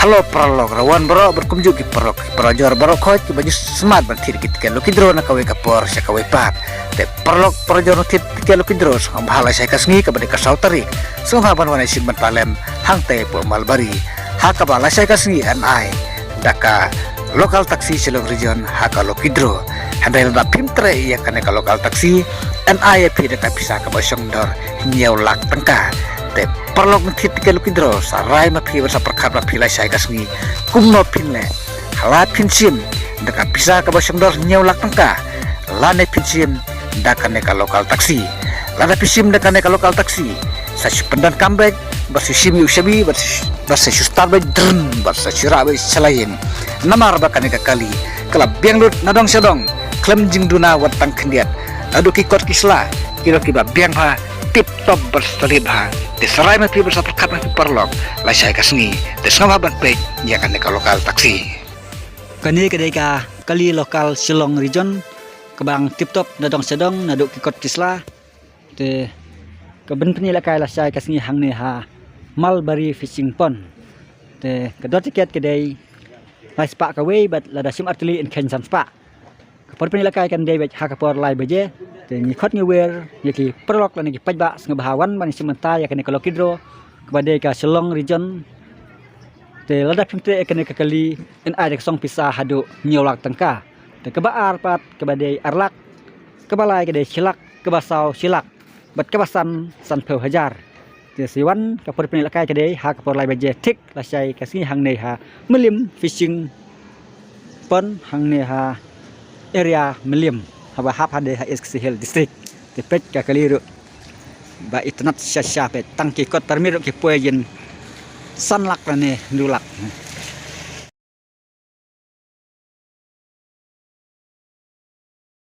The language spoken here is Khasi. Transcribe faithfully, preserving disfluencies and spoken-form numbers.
Hello paralok, rawan baroh bad kumjuh ki paralok, ki parajor baroh khoit kiba ju smat ban thied ki tiket lucky draw na kawei ka por sha kawei pat. Te paralok parajor na thied tiket lucky draw, sngewbha lashai ka sngi kaba dei ka saw tarik, sngewbha ban wan ïashim bynta lem hangtei hapoh Malbari, ha kaba lashai ka sngi yn ai da ka local taxi Shillong Region ha ka lucky draw. Hynrei lada phim treh ïa kane ka local taxi, yn ai ïa phi da ka pisa kaba shong dor hynñiew lak tyngka. Te paralok na thied tiket lucky draw, sa rai ma phi bad sa pyrkhat ba phi lashai ka sngi kumno phin leh. Lada phin shim da ka pisa kaba shong dor hynñiew lak tyngka, lane phin shim da kane ka local taxi. Lada phi shim da kane ka local taxi, sa shu pyndonkam beit, bad sa shu shim ïa u shabi, bad sa shu, bad sa shu start beit, drrm, bad sa shu rah beit sha la ïing. Namar ba kane ka kali ka la biang lut na dong sha dong, khlem jingduna wat tang khyndiat. Naduh ki kot ki sla ki long kiba biang bha, tip top bad solid bha. Te sa rai ma phi bad sa pyrkhat ma phi paralok, lashai ka sngi, te sngewbha ban peit ïa kane ka local taxi. Kane ka dei ka kali local Shillong Region kaba dang tip top na dong sha dong, naduh ki kot ki sla. Te ka por pynïalehkai lashai ka sngi hangne ha Malbari Fishing Pond. Te ka dor tiket ka dei lai spah kawei, bad lada shim artylli yn kheiñ san spah. Ka por pynïalehkai kan dei beit ha ka por lai baje. Te ngi khot ngi wer ïa ki paralok lane ki paidbah, sngewbha wan ban shim bynta ïa kane ka lucky draw kaba dei ka Shillong Region. Te lada phim treh ïa kane ka kali, yn ai da ka song pisa haduh hynñiew lak tyngka. Te kaba ar pat kaba dei ar lak, kaba lai ka dei shi lak, kaba saw shi lak, bad kaba san sanphew hajar. Te sa wan, ka por pynïalehkai ka dei ha ka por lai baje thik lashai ka sngi hangne ha Mylliem Fishing Pond, hangne ha area Mylliem, haba hap hadien ha East Khasi Hills District. Te peit ka kali ruh ba itynnad shisha, peit tang ki kot permit ruh ki poi jin san lak lane hynriew lak.